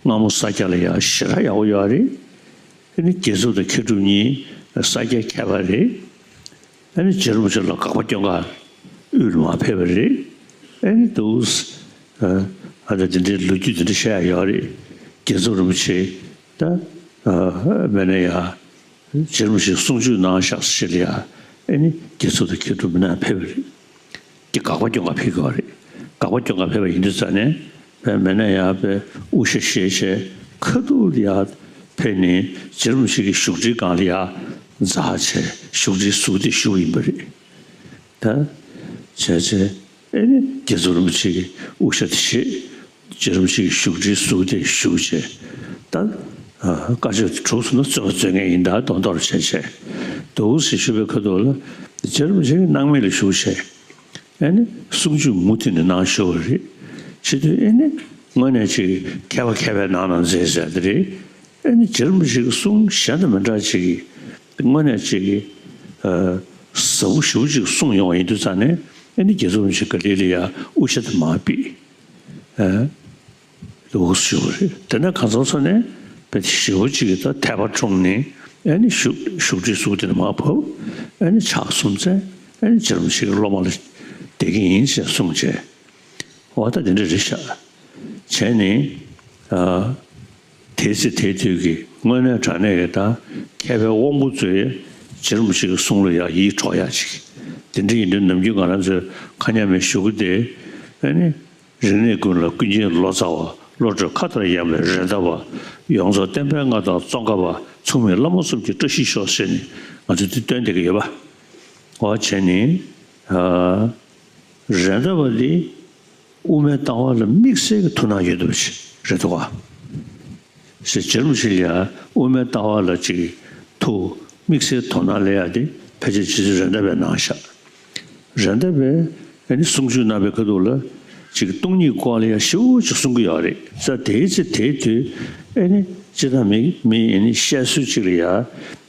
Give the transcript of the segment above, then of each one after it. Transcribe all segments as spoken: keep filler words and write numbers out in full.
སྔ་མོ་ས་སྐྱ་ལ་ཡང་ཞེ་དྲག་ཡག་པོ་ཡོད་རེད། ཨ་ནི་རྒྱལ་ཚབ་དང་མཁས་གྲུབ་གཉིས་ས་སྐྱའི་མཁས་པ་རེད། ཨ་ནི་རྗེ་རིན་པོ་ཆེ་ལ་དགག་པ་སྐྱོན་ག་དབུས་ལ་མར་ཕེབས་པ་རེད། ཨ་ནི་དུས་ཨ་ད་དེ་འདྲའི་ལོ་རྒྱུས་དེ་འདྲ་བཤད་ཡག་ཡོད་རེད། རྒྱལ་ཚབ་རིན་པོ་ཆེ་ད་མེད་ན་ཡང་། རྗེ་རིན་པོ་ཆེས་གསུང་ཆོས་གནང་བཞག་ས་ཞིག་ལ་ཡ། ཨེ་ནི་རྒྱལ་ཚབ་དང་མཁས་གྲུབ་མི་ནང་ཕེབས་པ་རེད། དེ་དགག་པ་སྐྱོན་ག་ཕེབས་དགོས་པ་རེད། དགག་པ་སྐྱོན་ག་ཕེབས་པ་ཡིན་དུས་ཙང་ནས་དཔེ་མེད་ན་ཡ་དཔེ་དབུ་ཞྭ་བཞེས་བྱས་ཁ་ཐུག་ལ་ཡ་ཕེབས་ནས་རྗེ་རིན་པོ་ཆེ་གི་བཞུགས་ཁྲིའི་སྒང་ལ་ཡ་འཛེགས་བྱས་བཞུགས་ཁྲིའི་ཟུར་དེ་བཞུགས་ཡིན་པ་རེད། ད་བྱས་བྱས་ཨེ་ནི་རྒྱལ་ཚབ་རིན་པོ་ཆེ་གི་དབུ་ཞྭ་དེ་བཞེས། རྗེ་རིན་པོ་ཆེ་གི་བཞུགས་ཁྲིའི་ཟུར་དེ་བཞུགས་བྱས། ད་ཨ་བཀའ་ཆོས་དེ་གྲུབ་སོང་ན་རྩོད་པ་རྩོད་མཁན་ཡིན་ད་མདོག་མདོག་བྱས་བྱས། འདུག་སེ་བཞུགས་པའི་ཁ་ཐུག་ལ་རྗེ་རིན་པོ་ཆེ་གི་སྣང་མེད་ལ་བཞུགས་བྱས། ཨེ་ནི་གསུང་ཆོས་མུ་མཐུད་ནས་གནང་བཞུགས་པ་རེད། བྱེད་དུས་ཨེ་ནི་དངོས་གནས་ཅིག་མཁས་པ་མཁས་པའི་ནང་ན་མཛེས་ཟེར་དེ་རེད། ཨེ་ནི་རྗེ་རིན་པོ་ཆེ་གི་གསུང་གཞན་དང་མི་འདྲ་ཅིག་གི་དངོས་གནས་ཅིག་གི་ཨ་ཟབ་པོ་ཞེ་པོ་ཅིག་གསུངས་ཡོང་བ་ཡིན་དུས་ཙང་ནས་ཨེ་ནི་རྒྱལ་ཚབ་རིན་པོ་ཆེ་ག་ལེ་ལེ་ཡ་དབུ་ཞྭ་དེ་མར་ཕུད། ཨ་འདུག་སེ་བཞུགས་པ་རེད། དེ་ནས་གང་ཟག་ཚོ་ནས་དཔེ་ཞེ་པོ་ཅིག་གི་ད་དད་པ་འཁྲུངས་ནས་ཨེ་ནི་བཞུགས་བཞུགས་ཁྲིའི་ཟུར་དེ་ནས་མར་བབས། ཨེ་ནི་ཕྱག་གསུམ་འཚལ། ཨེ་ནི་རྗེ་རིན་པོ་ཆེ་གི་སློབ་མ་ལ་བསྡད་ཀྱི་ཡིན་ཞེས་གསུངས་བྱས། འོ་ད་དེ་འདྲ་རེད་ཤག་བྱས་ནས་ཨ་དེའི་ཚེ་དེའི་དུས་ཀྱི་དངོས་གནས་དྲང་གནས་ཀྱི་ད་མཁས་པའི་དབང་པོ་ཚོས་རྗེ་རིན་པོ་ཆེ་གི་གསུང་ལ་ཡང་ཡིད་འཕྲོག་ཡག་ཅིག་དེ་འདྲ་ཡིན་དུས་ནམ་རྒྱུན་ང་རང་ཚོའི་ཁ་ཉག་མའི་གཞུག་གུ་དེ་ཨ་ནི། རིག་གནས་ཀུན་ལ་ཀུན་མཁྱེན་ལོ་ཙཱ་བ། བློ་གྲོས་མཁའ་ལྟར་ཡངས་པའི་རེད་མདའ་བ། ཡོངས་རྫོགས་བསྟན་པའི་མངའ་ཐང་ཙོང་ཁ་པ། མཚུངས་མེད་བླ་མ་གསུམ་གྱི་བཀྲ་ཤིས་ཤོག་ཟེར་ནས་ང་ཚོས་འདི་སྟོན་བསྡད་ཀྱི་ཡོད་པ། འོ་བྱས་ནས་ཨ་རེད་མདའ་བ་འདི་དབུ་མའི་ལྟ་བ་ལ་དམིགས་བསལ་གྱི་ཐུགས་སྣང་ཡོད་འདུག་པ་ཞིག་རེད་འདུག་ག་ཞེས་རྗེ་རིན་པོ་ཆེ་ལ་ཡང་དབུ་མའི་ལྟ་བ་ལ་ཅིག་ཐུགས་དམིགས་བསལ་དོ་སྣང་སླེབས་ཡག་དེ་ཕལ་ཆེར་རྗེ་བཙུན་རེད་མདའ་བས་གནང་ཤག་རེད་མདའ་བས་ཨ་ནི་གསུང་ཆོས་གནང་བའི་ཁ་ཐུག་ལ་ཅིག་སྟོང་ཉིད་སྐོར་ལ་ཡང་ཞེ་པོ་ཅིག་གསུང་གི་ཡོད་རེད། ས་དེའི་ཚེ་དེའི་དུས་ཨ་ནི་སྤྱིར་བཏང་མི་མི་ཨ་ནི་བཤད་སྲོལ་ཅིག་ལ་ཡང་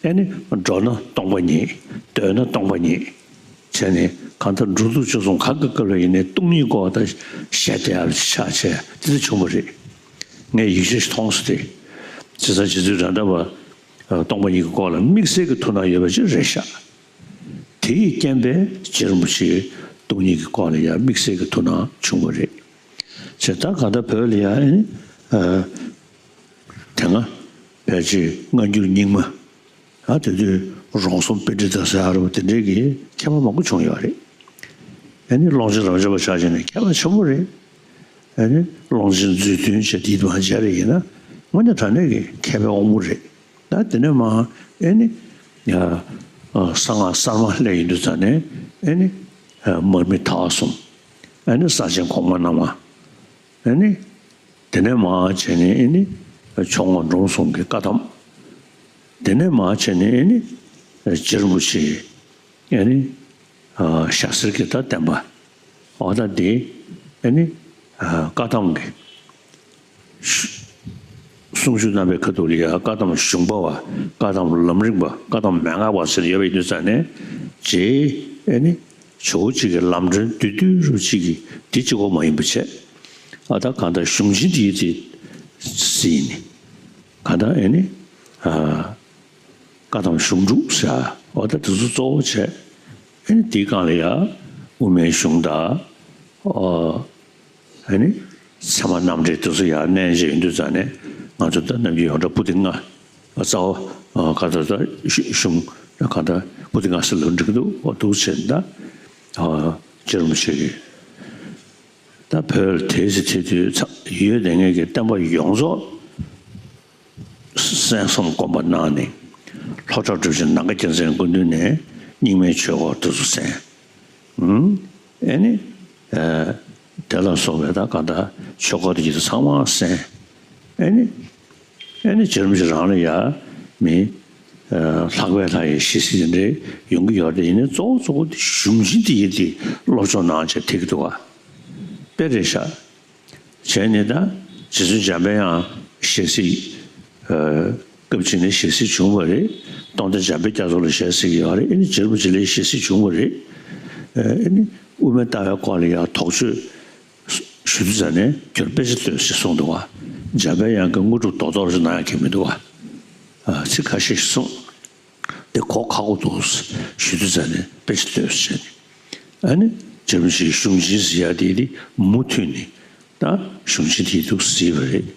ཨ་ནི་འགྲོ་ན་སྟོང་པ་ཉིད། སྡོད་ན་སྟོང་པ་ཉིད། བྱས་ནས་གང་ལྟར་འགྲོ་འདུག་སྤྱོད་གསུམ་གང་གི་སྐབས་ལ་ཡིན་ནའི་སྟོང་ཉིད་སྐོར་དང་བཤད་བསྡད་ཡག་ཆགས་བྱས་དེ་འདྲ་བྱུང་བ་རེད། ངས་ཡིག་ཆ་ཞིག་མཐོང་སོང་སྟེ། བྱས་ཙང་རྗེ་བཙུན་རེད་མདའ་བ་སྟོང་པ་ཉིད་ཀྱི་སྐོར་ལ་དམིགས་བསལ་གྱི་ཐུགས་སྣང་ཡོད་པ་ཅིག་རེད་ཤག་དེ་ཡི་རྐྱེན་པས་རྗེ་རིན་པོ་ཆེས་སྟོང་ཉིད་ཀྱི་སྐོར་ལ་ཡང་དམིགས་བསལ་གྱི་ཐུགས་སྣང་བྱུང་བ་རེད། བྱས་ད་གང་ལྟར་བོད་ལ་ཡང་ཨ་ནི་ཨ་དེ་སྔ་ཕལ་ཆེར་སྔ་འགྱུར་རྙིང་མ། ཨ་དེ་དུས་རོང་ཟོམ་པཎྜི་ཏ་ཟེར་ཡག་རེད་པ། དེ་འདྲའི་གི་མཁས་པ་མང་པོ་བྱུང་ཡོད་རེད། ཨ་ནི་ཀློང་ཆེན་རབ་འབྱམས་པ་ཆ་བཞག་ན་མཁས་པ་ཆེན་པོ་རེད། ཨ་ནི་ཀློང་ཆེན་མཛོད་བདུན་བྱས་དེའི་བར་མཇལ་རེ་ཡིན་ན་དངོས་གནས་དྲང་གནས་ཀྱི་མཁས་པའི་དབང་པོ་རེད། ད་དེ་ནས་མར་ཨ་ནི་ཡ་ཨ་གསང་སྔགས་གསར་མ་སླེབས་ཡོང་དུས་ཙང་ནས་ཨ་ནི་ཨ་མར་མི་དྭགས་པོ་གསུམ། ཨ་ནི་ས་ཆེན་གོང་མ་རྣམ་ལྔ། ཨ་ནི། དེ་ནས་མར་བྱས་ནས་ཨེ་ནི། ཕྱོགས་སྔ་འབྲོམ་གསུམ་གྱི་བཀའ་ཐམ། དེ་ནས་མར་བྱས་ནས་ཨེ་ནི། རྗེ་རིན་པོ་ཆེ། ཨེ་ནི། ཞྭ་སེར་གྱི་ད་བསྟན་པ། འོ་ད་དེ། ཨེ་ནི། བཀའ་ཐམ་གྱི། གསུང་ཆོས་གནང་བའི་ཁ་ཐུག་ལ་ཡང་བཀའ་ཐམ་གཞུང་པ་བ། བཀའ་ཐམ་ལམ་རིམ་པ། བཀའ་ཐམ་མན་ངག་པ་ཟེར་ཡོད་པ་ཡིན་དུས་ཙང་ནས། རྗེ། ཨེ་ནི། ཇོ་བོ་གཅིག་གི་ལམ་སྒྲོན་བསྡུས་བསྡུས་རུ་གཅིག་གིས་འདི་གཅིག་པོ་མ་ཡིན་པ་བྱས། ཨ་ད་གང་ལྟར་གཞུང་ཆེན་འདི་ཡི་དེ་སྲིད་ནི། གང་ལྟར་ཨེ་ནི། ཨ་བཀའ་ཐམ་གཞུང་དྲུག་ཟེར། ཨ་ད་དེ་ཚོ་གཙོ་བོ་བྱས། ཨེ་ནི་དེའི་སྒང་ལ་ཡ་དབུ་མའི་གཞུང་དང་། ཨ་ཨེ་ནི་ཚད་མ་རྣམ་འགྲེལ་དེ་ཚོ་ཡར་བསྣན་བྱས་ཡོང་དུས་ཙང་ནས་ང་ཚོ་ད་ནམ་རྒྱུན་ཡོངས་གྲགས་པོ་ཏི་ལྔ། རྩ་བ་ག་ད་ད་གཞུང་ག་ད་པོ་ཏི་ལྔ་ཟེར་ལབ་འགྲིག་གི་འདུག་འོ་འདུག་བྱས་ད། རྗེ་རིན་པོ་ཆེ་གིས་ད་བོད་ལ་དེ་ཚེ་དེ་དུས་ཡོད་དེ་ངེད་ཀྱི་བསྟན་པ་ཡོངས་རྫོགས་གསན་བསམ་སྒོམ་པ་གནང་ནས། ལྷོ་བྲག་གྲུབ་ཆེན་ནམ་མཁའ་རྒྱལ་མཚན་སྐུ་མདུན་ནས་རྙིང་མའི་ཆོས་སྐོར་དེ་ཚོ་གསན། ཨེ་ནི། དེ་ལ་སོགས་པའི་ད་གང་ལྟར་ཆོས་སྐོར་དེ་ཚོ་ཚང་མ་གསན། ཨེ་ནི། ཨེ་ནི་རྗེ་རིན་པོ་ཆེ་རང་ལ་ཡ་མི། ལྷག་པའི་ལྷ་ཡི་ཞལ་གཟིགས་དེ་འདྲའི་ཡོང་གི་ཡོད་རེད། ཡིན་ནའི་གཙོ་བོ་གཙོ་བོ་དེ་གཞུང་ཆེན་དེ་ཡི་དེ་སློབ་སྦྱོང་གནང་བྱས་ཐེག་གི་འདུག་ག་དཔེ་རེད་ཤག་བྱས་ནས་ད་རྗེ་བཙུན་འཇམ་དཔལ་དབྱངས་ཞལ་གཟིགས། སྐབས་གཅིག་ནས་ཞལ་གཟིགས་བྱུང་བ་རེད། རྟོགས་ལྡན་འཇམ་དཔལ་རྒྱ་མཚོ་ལ་ཞལ་གཟིགས་ཡོད་རེད། ཨེ་ནི་རྗེ་རིན་པོ་ཆེ་ལ་ཞལ་གཟིགས་བྱུང་བ་རེད། ཨེ་ནི་དབུ་མའི་ལྟ་བའི་སྐོར་ལ་ཡང་དོགས་གཅོད་ཞུ་དུས་ཙང་ནས་ཁྱོད་དཔེ་ཆ་ལྟོས་ཞེས་གསུངས་འདུག་ག་འཇམ་པའི་དབྱངས་ཀྱིས་དངོས་གྲུབ་རྡོག་རྡོག་རེ་གནང་ཡག་གི་མི་འདུག་བ། ཨ། ཚིག་ཁ་ཤས་ཤིག་གསུངས། དེ་གོ་ཁག་པོ་འདུག་ཞུ་དུས་ཙམ་ནས་དཔེ་ཆ་ལྟོས་བྱས་ནས། ཨ་ནི་རྗེ་རིན་པོ་ཆེའི་གཞུང་ཆེན་ཟེར་ཡག་དེ་དེ་མུ་མཐུད་ནས་ད་གཞུང་ཆེན་དེ་འདུག་གཟིགས་པ་རེད།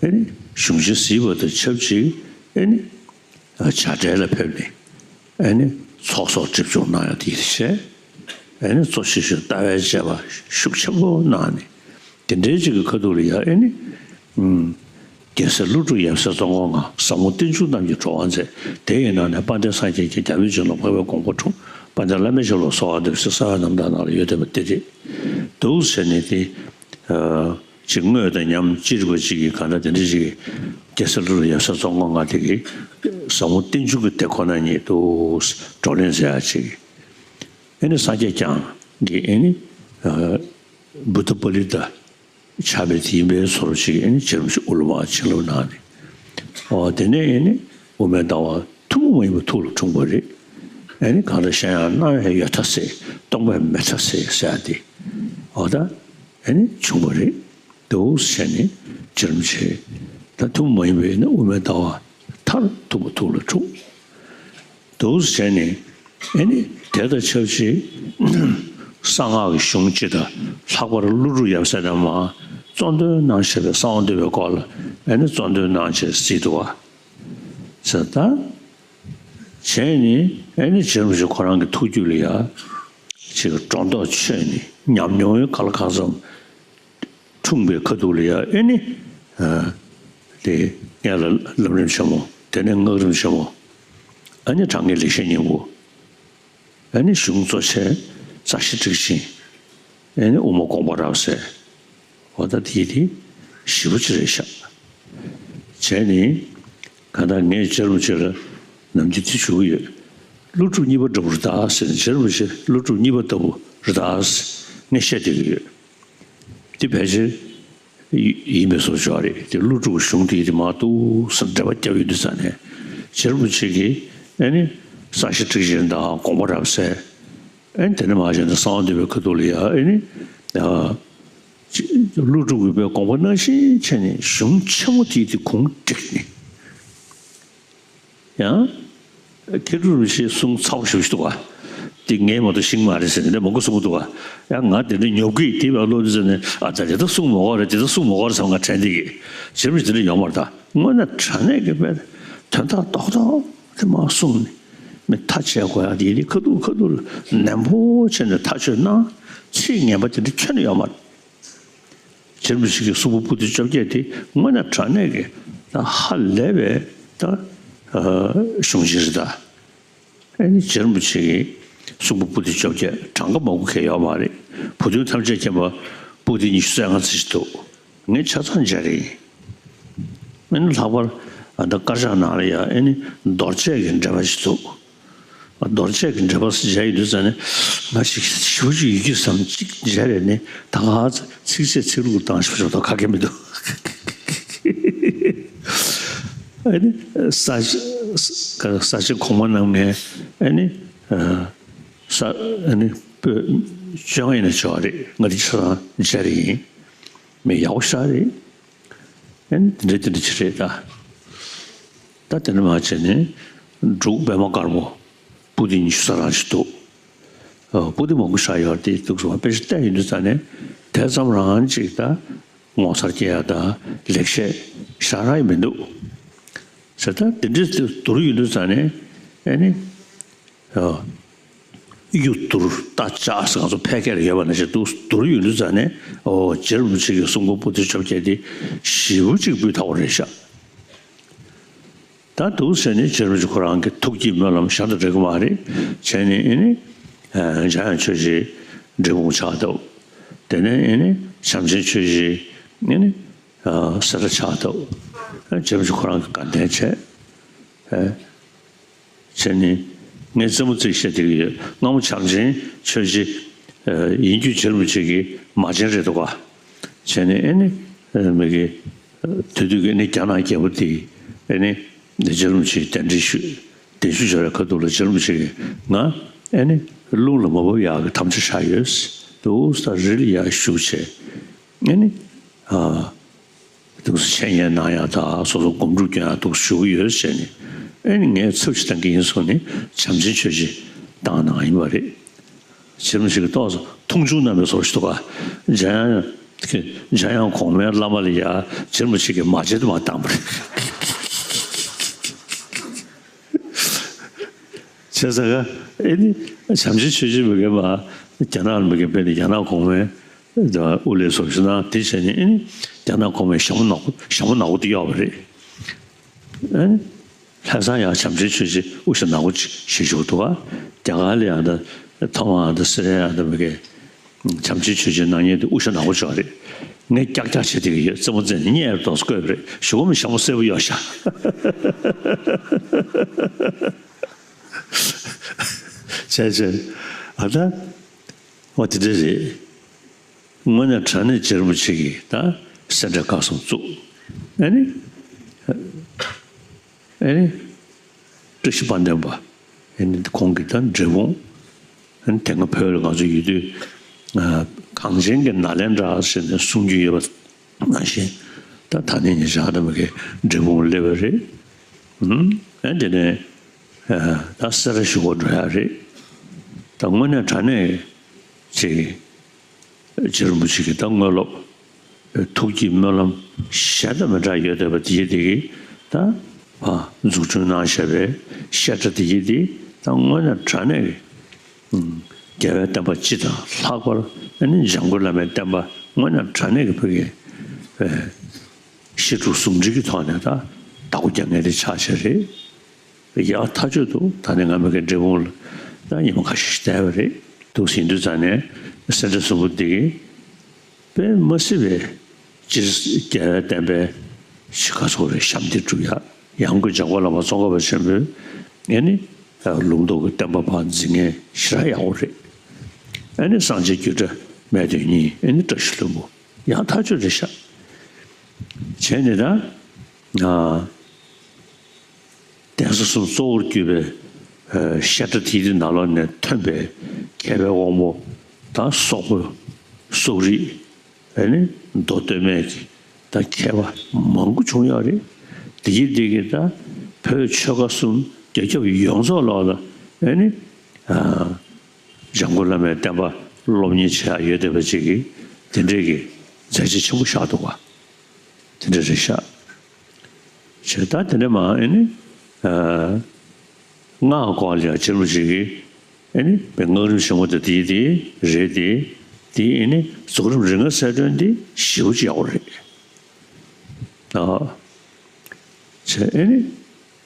ཨ་ནི་གཞུང་ཆེན་གཟིགས་པ་དང་ཆབས་ཅིག་ཨ་ནི་བྱ་བྲལ་ལ་ཕེབས་ནས། ཨ་ནི་ཚོགས་གསོག་སྒྲིབ་སྦྱོང་གནང་ཡག་དེ་བྱས། ཨ་ནི་གཙོ་ཆེ་ཤོས་ལྟ་བའི་དཔྱད་པ་ཤུགས་ཆེན་པོ་གནང་ནས། དེ་འདྲའི་ཅིག་གི་ཁ་ཐུག་ལ་ཡ་ཨེ་ནི། ཨུམ། རྒྱལ་སྲས་ཀླུ་སྒྲུབ་ཡབ་སྲས་ཙོང་ཁ་མངའ། ཟབ་མོ་རྟེན་འབྱུང་རྣམས་ཀྱི་གྲོགས་པོ་མཛད། དེ་ཡི་ནང་ནས་དཔལ་ལྡན་སངས་རྒྱས་ཀྱིས་རྒྱལ་བའི་བྱིན་རླབས་འཕགས་པའི་དགོངས་པ་འཁྲུངས། དཔལ་ལྡན་བླ་མའི་ཞབས་ལ་གསོལ་བ་འདེབས་ཟེར་གསང་བའི་རྣམ་ཐར་ནང་ལ་ཡོད་བསྡད་པ་དེ་རེད། འདུག་ཟེར་ནས་དེ། ཨ། ཅིག་དངོས་དང་ཉམས་ཅི་རིགས་པ་ཅིག་གིས་གང་ལྟར་དེ་འདྲ་ཅིག་གིས་རྒྱལ་སྲས་ཀླུ་སྒྲུབ་ཡབ་སྲས་ཙོང་ཁ་མངའ་དེ་གིས་ཟབ་མོ་རྟེན་འབྱུང་གི་དེ་ཁོ་ན་ཉིད་དུ་བགྲོ་གླེང་མཛད་ཡག་ཅིག་ཨེ་ནི་སངས་རྒྱས་བསྐྱངས་ཀྱི་ཨེ་ནི། ཨ། བུདྡྷ་པཱ་ལི་ཏ། ཕྱག་དཔེ་དེ་ཡིན་པའི་བཟོ་འདྲ་ཅིག་ཨེ་ནི་རྗེ་རིན་པོ་ཆེ་དབུ་ལ་མར་བྱིན་རླབས་གནང་ནས། འོ་དེ་ནས་ཨེ་ནི་དབུ་མའི་ལྟ་བ་ཐུན་མོང་མ་ཡིན་པ་ཐུགས་ལ་འཁྲུངས་པ་རེད། ཨེ་ནི་གང་ལྟར་གཞན་ཡང་སྣང་བས་ཡོད་མཐའ་གསལ། སྟོང་པས་མེད་མཐའ་གསལ་ཟེར་ཡག་དེ། འོ་ད་ཨེ་ནི་བྱུང་བ་རེད། འདུག་ཟེར་ནས་རྗེ་རིན་པོ་ཆེ་ད་ཐུན་མོང་མ་ཡིན་པའི་ཨེ་ནི་དབུ་མའི་ལྟ་བ་མཐར་ཐུག་པ་ཐུགས་ལ་འཁྲུངས། འདུག་ཟེར་ནས་ཨེ་ནི་དེ་དང་ཆབས་ཅིག་གསང་སྔགས་ཀྱི་གཞུང་སྤྱི་དང་ལྷག་པར་ཀླུ་སྒྲུབ་ཡབ་སྲས་རྣམས་མར་གཙོ་འདོན་གནང་བཞིན་པའི་གསང་བ་འདུས་པའི་སྐོར་ལ་ཨེ་ནི་གཙོ་འདོན་གནང་བྱས་གཟིགས་འདུག་བ། ཟེར་ད། བྱས་ནས་ཨེ་ནི་རྗེ་རིན་པོ་ཆེ་ཁོ་རང་གི་ཐུགས་རྒྱུད་ལ་ཡ། ཅིག་སྒྲོ་འདོགས་ཆོད་ནས་ཉམས་མྱོང་གི་ག་ལ་གང་འཚམ། འཁྲུངས་པའི་ཁ་ཐུག་ལ་ཡ་ཨེ་ནི། ཨ། དེ་སྔོན་ལ་ལམ་རིམ་ཆེན་མོ། དེ་ནས་སྔགས་རིམ་ཆེན་མོ། ཨ་ནི་དྲང་ངེས་ལེགས་བཤད་སྙིང་པོ། ཨ་ནི་གཞུང་གཙོ་ཆེ་རྩ་ཤེ་ཊཱིཀ་ཆེན། ཨ་ནི་དབུ་མ་དགོངས་པ་རབ་གསལ། འོ་ད་དེ་དེ་ཞེ་པོ་ཅིག་རེད་ཤག་བྱས་ནས་གང་ལྟར་ངས་རྗེ་རིན་པོ་ཆེ་ལ་ནམ་རྒྱུན་དེ་ཞུ་གི་ཡོད། ཀླུ་སྒྲུབ་གཉིས་པ་འདྲ་པོ་རེད་ད་ཟེར་ནས། རྗེ་རིན་པོ་ཆེ་ཀླུ་སྒྲུབ་གཉིས་པ་ལྟ་བུ་རེད་ད་ཟེར་ངས་བཤད་བསྡད་ཀྱི་ཡོད། དེ་ཕལ་ཆེར་ཡིན་པའི་བཟོ་ཅིག་རེད། དེ་ཀླུ་སྒྲུབ་གཞུང་དེ་དེ་མར་འདུག་སེ་འགྲེལ་པ་བརྒྱབ་ཡོང་དུས་ཙ་ནས་རྗེ་རིན་པོ་ཆེ་གིས་ཨ་ནི་རྩ་ཤེ་ཊཱིཀ་ཆེན་དང་དགོངས་པ་རབ་གསལ། ཨ་ནི་དེ་ནས་མར་བྱས་ནས་གསང་བ་འདུས་པའི་ཁ་ཐུག་ལ་ཡ་ཨ་ནི། ཨ། ཀླུ་སྒྲུབ་ཀྱི་དགོངས་པ་ནང་བཞིན་བྱས་ནས་གཞུང་ཆེན་མོ་དེ་དེ་གུང་བསྒྲིགས་ནས། ཡང་། མཁས་གྲུབ་རིན་པོ་ཆེའི་གསུང་ཚ་པོ་ཞེ་པོ་ཞིག་འདུག་ག་དེ་ངས་མ་གཏོགས་ཤེས་ཀྱི་མ་རེད་ཟེར་ནས་མང་པོ་གསུང་གི་འདུག་ག་ཡང་ང་དེ་འདྲ་ཉོབ་ཀྱི་དེ་བས་ཀློག་དུས་ཙ་ནས། ཨ། ད་དེ་ལྟར་གསུང་མི་དགོས་རེད། དེ་ལྟར་གསུང་མི་དགོས་རེད་བསམ། ང་དྲན་བསྡད་ཀྱི། རྗེ་རིན་པོ་ཆེ་དེ་འདྲ་ཡོད་མ་རེད་ད། དངོས་གནས་དྲང་གནས་ཀྱི་དཔེ་དོན་དག་རྡོག་རྡོག་དེ་མར་གསུངས་ནས། མི་ཐག་བཅད་དགོས་ཡག་དེ་དེ་ཁ་ཐུག་ཁ་ཐུག་ལ་ནན་པོ་བྱས་ནས་ཐག་གཅོད་གནང་། ཚིག་ངན་པ་དེ་འདྲ་ཁྱོན་ནས་ཡོད་མ་རེད། རྗེ་རིན་པོ་ཆེ་གི་གསུང་འབུམ་པོ་ཏི་བཅོ་བརྒྱད་དེ་དངོས་གནས་དྲང་གནས་ཀྱི་ད་ཧ་ལས་པའི་ད་གཞུང་ཆེན་རེད་ད། ཨ་ནི་རྗེ་རིན་པོ་ཆེ་གི་གསུང་འབུམ་པོ་ཏི་བཅོ་བརྒྱད་གྲངས་ཀ་མང་པོ་གང་ཡང་ཡོད་མ་རེད། བུ་སྟོན་ཐམས་ཅད་མཁྱེན་པ་པོ་ཏི་ཉི་ཤུ་རྩ་ལྔ་ཙམ་ཞིག་འདུག་ངས་ཆ་ཚང་མཇལ་རེད། ཨ་ནི་ལྷག་པར་ཨ་ད་དཀར་ཆག་ནང་ལ་ཡ་ཨ་ནི་རྡོ་རྗེ་གི་འགྲེལ་པ་ཞིག་འདུག་རྡོ་རྗེ་གི་འགྲེལ་པ་མཇལ་ཡོང་དུས་ཙ་ནས་ང་ཞིག་ཞེ་པོ་ཅིག་ཡིད་ཆེས་བསམ། གཅིག་མཇལ་རེད་ནི་ད་ག་ཚིགས་བཅད་ཚིག་ལྷུག་བཏང་ཞིག་ཞོག་ད་ག་གེ་མི་འདུག་ཨ་ནི་ས་ས་ཆེན་གོང་མ་རྣམ་ལྔའི་ཨ་ནི་ས་ཨ་ནི་པོད་བཅོ་ལྔ་ཡིན་ན་ཆོག་རེད། ང་དེ་ཆ་ཚང་མཇལ་རེད་ཡིན། མི་ཡག་པོ་ཞེ་དྲག་རེད། ཨེ་ནི་དེ་འདྲ་དེ་འདྲ་ཅིག་རེད་ད། ད་དེ་ནས་མར་བྱས་ནས་འབྲུག་པད་མ་དཀར་པོ་པོ་ཏི་ཉི་ཤུ་རྩ་གྲངས་ཤིག་འདུག་ཨ། པོ་ཏི་མང་པོ་ཞིག་ཡོད་རེད་དེ། འདུག་སེ་དཔེ་ཆ་བལྟས་ཡོང་དུས་ཙ་ནས་དེ་ཙམ་རང་ཅིག་ད་ངོ་མཚར་སྐྱེ་ཡག་དང་ལེགས་བཤད་ཞེ་དྲག་ཡང་མི་འདུག་ཟེར། ད་དེ་འདྲ་དེ་བསྡུར་ཡོང་དུས་ཙ་ནས་ཨེ་ནི། ཨ། གཡུ་བསྡུར་རྟ་ལྕག་ཟེར་ང་ཚོ་ཕལ་སྐད་ལ་ཡོད་པ་ནང་བཞིན་འདུག་བསྡུར་ཡོང་དུས་ཙ་ནས། ཨོ། རྗེ་རིན་པོ་ཆེ་གི་གསུང་འབུམ་པོ་ཏི་བཅོ་བརྒྱད་དེ་ཞེ་པོ་ཅིག་སྤུས་དག་པོ་རེད་ཤག་ད་འདུག་ཟེར་ནས་རྗེ་རིན་པོ་ཆེ་ཁོ་རང་གི་ཐུགས་བསྐྱེད་སྨོན་ལམ་གཞན་དང་འབྲལ་གྱི་མ་རེད། བྱས་ནས་ཨེ་ནི། ཨ། འཇམ་དབྱངས་ཆོས་རྗེའི་འབྲས་སྤུངས་ཆགས་འདུག་དེ་ནས་ཨེ་ནི་བྱམས་ཆེན་ཆོས་རྗེའི་ཨེ་ནི། ཨ། སེ་ར་ཆགས་འདུག་ཨ། རྗེ་རིན་པོ་ཆེ་ཁོ་རང་གིས་དགའ་ལྡན་བྱས། ཨ། བྱས་ནས་ངས་རྩེད་མོ་རྩེ་བཤད་བསྡད་ཀྱི་ཡོད། སྔ་མོ་བྱམས་ཆེན་ཆོས་རྗེ། ཨ། ཡིན་རྒྱུ་རྗེ་རིན་པོ་ཆེ་གི་མ་བྱན་རེད་འདུག་ག་བྱས་ནས་ཨེ་ནི། ཨ། མི་གི། ཨ། དེ་དུས་ཀྱི་ཨེ་ནི་རྒྱ་ནག་རྒྱལ་པོ་དེས་ཨེ་ནི་རྗེ་རིན་པོ་ཆེ་གདན་འདྲེན་ཞུས། གདན་ཞུ་བྱས་པའི་ཁ་ཐུག་ལ་རྗེ་རིན་པོ་ཆེ་གིས་ང་ཨེ་ནི་རླུང་ལ་མ་བབས་ཡག་གི་དམ་བཅའ་བཞག་ཡོད། འདུག་སེ་རི་ལ་ཡར་བཞུགས་བྱས་ཨེ་ནི། ཨ། འདུག་སེ་འཆད་ཉན་གནང་ཡག་དང་སོ་སོ་སྒོམ་སྒྲུབ་སྐྱོན་ཡག་འདུག་སེ་ཞུ་གི་ཡོད་ཟེར་ནས། ཨེ་ནི་ངས་ཚབ་ཞིག་བཏང་གི་ཡིན་གསུངས་ནས་བྱམས་ཆེན་ཆོས་རྗེ་བཏང་གནང་ཡིན་པ་རེད། རྗེ་རིན་པོ་ཆེ་གིས་ཏོག་ཙམ་མཐོང་ཆུང་གནང་བའི་བཟོ་ཞིག་འདུག་ག་འཇམ་དབྱངས། འཇམ་དབྱངས་གོང་མའི་བླ་མ་ལ་ཡ་རྗེ་རིན་པོ་ཆེ་གིས་མ་བྱེད་དུ་མ་བཏང་བ་རེད། བྱས་ཙང་ཨེ་ནི་བྱམས་ཆེན་ཆོས་རྗེ་མི་དགེ་བ་རྒྱ་ནག་ལ་མི་དགེ་བ་ནི་རྒྱ་ནག་གོང་མའི་དབུ་ལས་སོ་ཞུ་ན་དེ་བྱས་ནས་ཨེ་ནི་རྒྱ་ནག་གོང་མའི་ཞྭ་མོ་ནག་པོ་ཞྭ་མོ་ནག་པོ་དེ་གཡོག་པ་རེད། ཨེ་ནི་ལྷ་སར་ཡང་བྱམས་ཆེན་ཆོས་རྗེ་དབུ་ཞྭ་ནག་པོ་ཞིག་བཞུགས་འདུག་ག་རྒྱ་གར་ལ་ཡང་ད་ཐའེ་ཝན་ཡང་ད་སི་རི་ཡ་ཡང་ད་མི་དགེ་བྱམས་ཆེན་ཆོས་རྗེ་གནང་མཁན་དེ་དབུ་ཞྭ་ནག་པོ་ཅིག་རེད། ངས་ཀྱག་ཀྱག་བྱེད་བསྡད་ཀྱི་ཡོད། རྩེད་མོ་རྩེ་ནས་གཉེར་དོགས་བཀོད་པ་རེད། གཞུག་གུ་མི་ཞྭ་མོ་སེར་པོ་གཡོག་ཤག་བྱས་བྱས། ཨ་ད། འོ་དེ་འདྲ་རེད། དངོས་གནས་དྲང་གནས་རྗེ་རིན་པོ་ཆེ་གིས་ད་སེ་འབྲས་དགའ་གསུམ་བཙུགས། ཨ་ནི། ཨ་ནི། བཀྲ་ཤིས་དཔལ་ལྡན་པ། ཨ་ནི་ཁོང་གི་ད་འབྲས་སྤུངས། ཨ་ནི་དེ་སྔ་བོད་ལ་ང་ཚོ་ཡོད་དུས། ཨ། གངས་ཅན་གྱི་ནཱ་ལེནྡྲ་ཟེར་ནས་གསུང་རྒྱུ་ཡོད་པ་ནང་བཞིན། ད་ད་ནི་ཉེ་ཆར་ད་མི་དགེ་འབྲས་སྤུངས་སླེབས་པ་རེད། ཨ་དེ་ནས། ཨ། ད་སེ་ར་བཞི་པ་འགྲོ་ཡག་རེད། ད་དངོས་གནས་དྲང་གནས་ཅིག་རྗེ་རིན་པོ་ཆེ་གི་ད་དངོས་སློབ། ཐུགས་ཀྱི་སྨོན་ལམ་གཞལ་དུ་མི་འབྲང་ཡོད་བསྡད་པ་དེ་ཡི་དེ་གི་ད་ཕར་འཛུགས་སྐྲུན་གནང་བཞག་པའི་བཤད་གྲྭ་དེ་ཡི་དེ་ད་དངོས་གནས་དྲང་གནས་ཀྱི་རྒྱལ་བའི་བསྟན་པ་སྤྱི་དང་ལྷག་པར་ཨ་ནི་འཇམ་མགོན་བླ་མའི་བསྟན་པ་དངོས་གནས་དྲང་གནས་ཀྱི་བོད་ཀྱི་བཤད་སྒྲུབ་ཟུང་འབྲེལ་གྱི་ཐོག་ནས་ད་བདག་པོ་རྒྱག་མཁན་དེ་ཆགས་བཞག་རེད། ཡག་ཐག་ཆོད་འདུག་ད་ནི་ང་མི་དགེ་འབྲས་སྤུངས་ལ་ད་ཉི་མ་ཁ་ཤས་ཤིག་བསྡད་པ་རེད། འདུག་ཟིན་དུས་ཙང་ནས་སེ་འབྲས་གསུམ་པོ་འདི་གི་དཔེ་མ་སྲིད་པའི་སྤྱིར་རྒྱལ་བའི་བསྟན་པའི་ཤི་ཁ་སོགས་རེད། ཞབས་འདེགས་སྒྲུབ་ཡག་ཡང་སྒོས་འཇམ་མགོན་བླ་མ་ཙོང་ཁ་པ་ཆེན་པོས་ཨེ་ནི་ལུང་རྟོགས་ཀྱི་བསྟན་པ་ཕར་འཛིན་མཁན་ཞེ་དྲག་ཡག་པོ་རེད། ཨེ་ནི་སངས་རྒྱས་རྒྱུད་གྲྭ་སྨད་སྟོད་གཉིས། ཨེ་ནི་བཀྲ་ཤིས་ལྷུན་པོ་ཡག་ཐག་ཆོད་རེད་ཤག་བྱས་ནས་ད། ཨ། གདན་ས་གསུམ་གཙོ་བོར་གྱུར་པའི་ཨ་བཤད་གྲྭ་དེའི་ནང་ལོགས་ནས་ཐོན་པའི་མཁས་པའི་དབང་པོ་དང་སོག་པོ། སོག་རིགས། ཨ་ནི་མདོ་སྟོད་སྨད་ཀྱི་ད་མཁས་པ་མང་པོ་བྱུང་ཡོད་རེད། དེ་གི་དེ་གི་ད་བོད་ཆོལ་ཁ་གསུམ་རྒྱ་ཁྱབ་ཡོངས་རྫོགས་ལོགས་ལ་ཨ་ནི་ཨ་འཇམ་མགོན་བླ་མའི་བསྟན་པ་སློབ་གཉེར་བྱེད་ཡག་ཡོད་བསྡད་པ་ཅིག་གི་དེ་འདྲས་ཀྱི་མཛད་རྗེས་ཆེན་པོ་བཞག་འདུག་པ། དེ་འདྲ་རེད་ཤག་བྱས་ད་དེ་འདྲ་མ་ཨེ་ནི། ཨ། སྔགས་སྐོར་ལ་ཡང་རྗེ་རིན་པོ་ཆེ་གིས་ཨེ་ནི་དཔེ་སྔགས་རིམ་ཆེན་མོ་དེ་དེའི་དེ་རེད་དེ། དེའི་ཨེ་ནི་རྫོགས་རིམ་རིགས་ལྔ་གསལ་སྟོན་དེ་ཞེ་པོ་ཅིག་ཡག་པོ་རེད། ཨ། བྱས་ཨེ་ནི།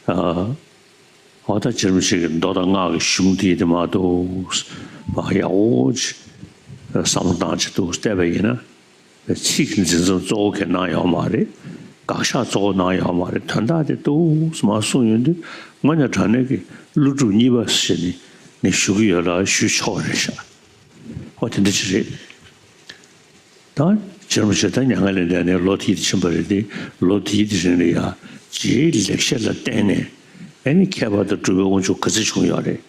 ཨ། འོ་ད་རྗེ་རིན་པོ་ཆེ་གི་མདོ་དང་སྔགས་ཀྱི་གཞུང་དེ་དེ་མ་གཏོགས་མ་ཡག་པོ་ཅིག་བསམ་བློ་བཏང་ཅིག་འདུག་བལྟས་པ་ཡིན་ན། ཚིག་གི་འཛིན་མཚམས་གཙོ་བོ་གང་གནང་ཡོད་མ་རེད། དགག་བཞག་གཙོ་བོ་གནང་ཡོད་མ་རེད། དོན་དག་དེ་འདུག་སེ་མར་གསུངས་ཡོང་དུས་དངོས་གནས་དྲང་གནས་ཀྱི་ཀླུ་སྒྲུབ་གཉིས་པ་ཟེར་ནས་ངས་ཞུ་གི་ཡོད་ལ་ཞུ་ཆོག་པ་རེད་ཤག་འོ་དེ་འདྲ་ཅིག་རེད། ད་རྗེ་རིན་པོ་ཆེ་ད་མྱ་ངན་ལས་འདས་ནས་ལོ་དེ་ཕྱིན་པ་རེད་དེ། ལོ་དེའི་དེ་རིང་ལ་ཡ་རྗེའི་ལེགས་བཤད་ལ་བརྟེན་ནས་ཨེ་ནི་མཁས་པ་དང་གྲུབ་པའི་དབང་ཕྱུག་ག་ཚོད་བྱུང་ཡོད་རེད།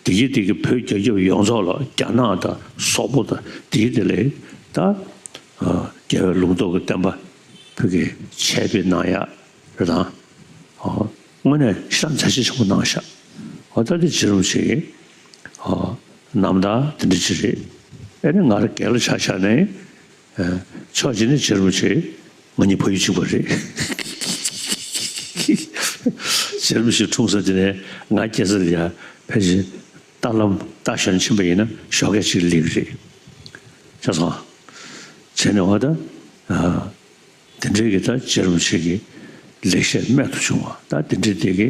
དེ་གི་དེ་གི་བོད་རྒྱ་ཁྱབ་ཡོངས་རྫོགས་ལ་རྒྱ་ནག་དང་སོག་པོ་དང་དེ་གི་དེ་ལས་ད་རྒྱལ་བའི་ལུང་རྟོགས་ཀྱི་བསྟན་པ་བོད་ཀྱི་ཆེད་སྤེལ་གནང་ཡག་རེད་དང་། དངོས་གནས་ཤིན་ཏུ་མཛད་རྗེས་ཆེན་པོ་གནང་ཤག་འོ་ད་དེ་རྗེ་རིན་པོ་ཆེ་གི་རྣམ་ཐར་དེ་འདྲ་ཅིག་རེད། ཨེ་ནི་ང་རང་སྒེར་ལ་ཆ་བཞག་ནས། ཕྱོགས་གཅིག་ནས་རྗེ་རིན་པོ་ཆེ་ང་གཉིས་ཕ་ཡུལ་གཅིག་པ་རེད། རྗེ་རིན་པོ་ཆེ་འཁྲུངས་ས་དེ་ནས་ང་སྐྱེས་ས་ལ་ཡ་ཕལ་ཆེར་རྟ་ལམ་རྟ་ཞོན་ཕྱིན་པ་ཡིན་ན་ཞོགས་ཀས་གཅིག་སླེབས་ཀྱི་རེད། ཤེས་སོང་། བྱས་ནས་འོ་ད། དེ་འདྲའི་གི་ད་རྗེ་རིན་པོ་ཆེ་གི་ལེགས་བཤད་རྨད་དུ་བྱུང་བ་ད་དེ་འདྲའི་དེ་གི་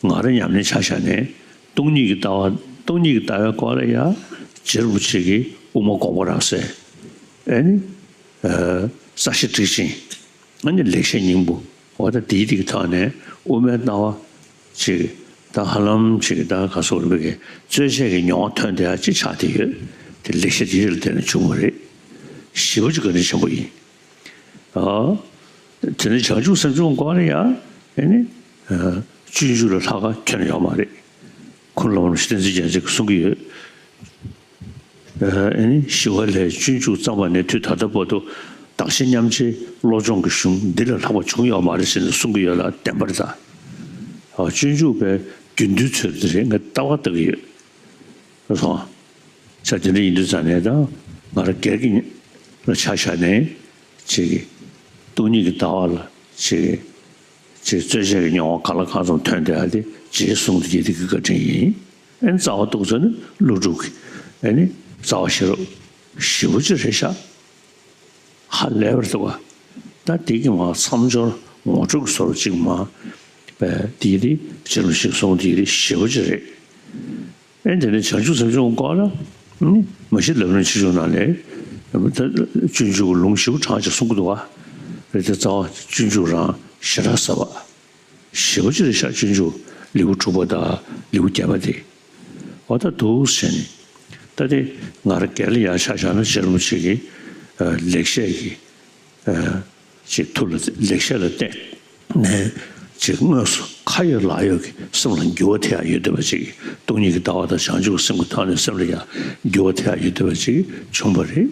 ང་རང་ཉམས་ལེན་ཆ་བཞག་ནས་སྟོང་ཉིད་ཀྱི་ལྟ་བ་སྟོང་ཉིད་ཀྱི་ལྟ་བའི་སྐོར་ལ་ཡ་རྗེ་རིན་པོ་ཆེ་གི་དབུ་མ་དགོངས་པ་རབ་གསལ། ཨེ་ནི། ཨ། རྩ་ཤེ་ཊཱིཀ་ཆེན། ཨ་ནི་ལེགས་བཤད་སྙིང་པོ། འོ་ད་དེའི་དེ་གི་ཐོག་ནས་དབུ་མའི་ལྟ་བ་ཅིག་ད་ཧ་ལམ་ཅིག་ད་ག་སོགས་རིམ་པ་གི་རྩོད་བྱེད་ཀྱི་མྱོང་བ་ཐོན་བསྡད་ཡ་ཅིག་ཆགས་བསྡད་ཡོད། དེ་ལེགས་བཤད་དེ་ལ་བརྟེན་ནས་བྱུང་བ་རེད། ཞེ་པོ་ཅིག་བཀའ་དྲིན་ཆེན་པོ་ཡིན། ཨ། དེ་ནས་བྱང་ཆུབ་སེམས་མཆོག་སྐོར་ལ་ཡ་ཨེ་ནི། ཨ། སྤྱོད་འཇུག་ལ་ལྷག་དཀར་ཁྱོན་ནས་ཡོད་མ་རེད། ཁོང་སློབ་དཔོན་བསྟན་འཛིན་རྒྱ་མཚོས་གསུང་གི་ཡོད། ཨ་ནི་ཞི་བ་ལྷའི་སྤྱོད་འཇུག་བརྩམས་པ་ནས་དུས་ད་ལྟ་བར་དུ་ བདག་གཞན་མཉམ་བརྗེའི་བློ་སྦྱོང་གི་གཞུང་འདི་ལས་ལྷག་པ་བྱུང་ཡོད་མ་རེད་ཟེར་ནས་གསུང་གི་ཡོད་ལ། བདེན་པར་ད། ཨ། སྤྱོད་འཇུག་པའི་རྒྱུན་འདུལ་ཚོས་འདི་རེད། ངས་ལྟ་བ་ལྟ་གི་ཡོད། སོང་། ས་དེ་འདྲ་ཡིན་དུས་ཙང་ནས་ད་ང་རང་སྒེར་གྱི་ལ་ཆ་བཞག་ནས་ཅིག་སྟོང་ཉིད་ཀྱི་ལྟ་བ་ལ་ཅིག་ཅིག་རྩོད་གཞི་གི་མྱོང་བ་གང་ལ་གང་འཚམ་ཐོན་བསྡད་ཡ་དེ་རྗེས་གསུང་དེ་ཡི་དེ་གི་བཀའ་དྲིན་ཡིན། ཨ་ནི་རྩ་བ་གཏུགས་ཚར་ནས་ཀླུ་སྒྲུབ་ཀྱི་ཨ་ནི་རྩ་བ་ཤེས་རབ་ཞེ་པོ་ཅིག་རེད་ཤག་ཧ་ལས་པར་འདུག་ག་ད་དེ་གི་མ་མཚམས་སྦྱོར་ངོ་སྤྲོད་ཀྱི་བཟོ་འདྲ་ཅིག་མ་པས་དེ་ཡི་དེ་རྗེ་རིན་པོ་ཆེས་གསུང་དེ་ཡི་དེ་ཞེ་པོ་ཅིག་རེད། ཨེ་དེ་ནས་བྱང་ཆུབ་སེམས་མཆོག་སྐོར་ལ་ནི་མ་གཞི་ལམ་རིམ་ཆེ་ཆུང་ནང་ནས་སྤྱོད་འཇུག་གི་ལུང་ཞེ་པོ་གྲངས་ཅིག་གསུང་གི་འདུག་བ། རེད་དེ་རྩ་བ་སྤྱོད་འཇུག་རང་ཞེ་དྲག་ཟབ་པ་ཞེ་པོ་ཅིག་རེད་ཤག་སྤྱོད་འཇུག་ལེའུ་དྲུག་པ་དང་ལེའུ་བརྒྱད་པ་དེ། འོ་ད་འདུག་ཟེར་ནས། ད་དེ་ང་རང་སྒེར་ལ་ཡང་ཆ་བཞག་ན་རྗེ་རིན་པོ་ཆེ་གི་ལེགས་བཤད་ཀྱི་ཅིག་ཐུགས་ལ་ལེགས་བཤད་ལ་བརྟེན་ནས་ཅིག་དངོས་སུ་ཁ་ཡོད་ལག་ཡོད་ཀྱི་སེམས་ལ་འགྱུར་བ་ཐེབས་ཡ་ཡོད་བསྡད་པ་ཅིག་སྟོང་ཉིད་ཀྱི་ལྟ་བ་དང་བྱང་ཆུབ་ཀྱི་སེམས་ཀྱི་ཐོག་ནས་སེམས་ལ་ཡང་འགྱུར་བ་ཐེབས་ཡ་ཡོད་བསྡད་པ་ཅིག་བྱུང་བ་རེད།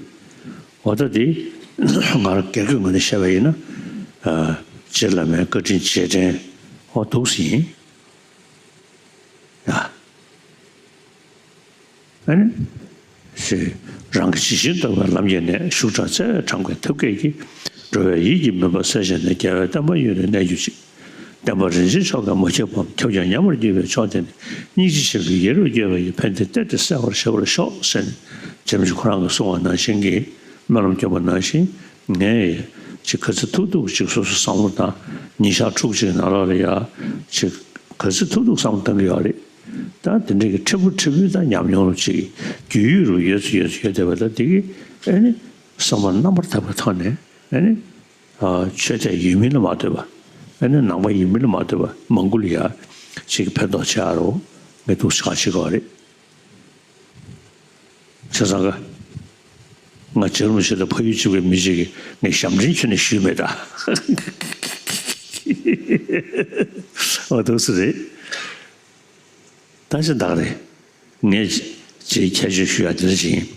འོ་ད་དེ་ང་རང་སྒེར་གྱི་ངོས་ནས་བཤད་པ་ཡིན་ན། རྗེ་བླ་མའི་བཀའ་དྲིན་རྗེས་དྲན་འོ་འདུག་སེ་ཡིན། ཡ། ཨ་ནི། ཞེས། རང་གི་ཇི་བཞིན་རྟོགས་པའི་ལམ་གྱི་གནད་ཤུགས་དྲག་རྩལ་དྲངས་པའི་ཐབས་མཁས་ཀྱིས། འགྲོ་བའི་ཡིད་ཀྱི་མུན་པ་སེལ་བྱས་ནས། རྒྱལ་བའི་བསྟན་པ་ཡུན་རིང་གནས་གྱུར་ཅིག་བསྟན་པ་རིན་ཆེན་མཆོག་གི་མ་ཁྱབ་པའམ་ཁྱབ་ཀྱང་ཉམས་པར་འགྱུར་བའི་ཕྱོགས་དེ་ནི། སྙིང་རྗེ་ཆེན་པོས་ཡིད་རབ་དགྱེས་པ་ཡི། ཕན་བདེའི་གཏེར་དེ་གསལ་བར་བྱེད་པར་ཤོག་ཟེར་ནས་རྗེ་རིན་པོ་ཆེ་ཁོ་རང་གིས་གསུངས་པ་ནང་བཞིན་གྱི་སྨོན་ལམ་བརྒྱབ་པ་ནང་བཞིན་ངས་ཅིག་ག་ཚོད་ཐུབ་ཐུབ་ཅིག་སོ་སོའི་བསམ་བློ་དང་ཉིན་ཞག་ཕྲུགས་གཅིག་ནང་ལོགས་ལ་ཡ་ཅིག་ག་ཚོད་ཐུབ་ཐུབ་བསམ་བློ་གཏང་གི་ཡོད་རེད། ད་དེ་འདྲ་གི་ཕྲན་བུ་ཕྲན་བུའི་ད་ཉམས་མྱོང་ཅིག་རྒྱུས་ཡོད་རུ་ཡོད་ཚུལ་ཡོད་ཚུལ་ཡོད་བསྡད་པ་ད་དེ་གི་ཨེ་ནི་བསམ་པ་རྣམ་པར་དག་པའི་ཐོག་ནས་ཨེ་ནི་ཆོས་དད་ཡོད་མིན་ལ་མ་ལྟོས་པ་ཨེ་ནི་ནང་པ་ཡིན་མིན་ལ་མ་ལྟོས་པ་མང་པོ་ལ་ཡ་ཅིག་ཕན་ཐོགས་ཆེ་ཨ་རོ་ངས་འདུག་ཆགས་ཤིག་ག་རེད། བྱས་ཙང་ག་ང་རྗེ་རིན་པོ་ཆེ་དང་ཕ་ཡུལ་གཅིག་པའི་མི་གཅིག་གིས་ངས་ཞབས་འདྲེན་ཁྱོན་ནས་ཞུས་མེད་ད། འོ་འདུག་སེ་རེད། ད་ཅི་འདྲ་རེད། ངས་ཅིག་ཁྱད་ཆོས་ཞུ་ཡ་དེ་འདྲ་ཅིག་ཡིན།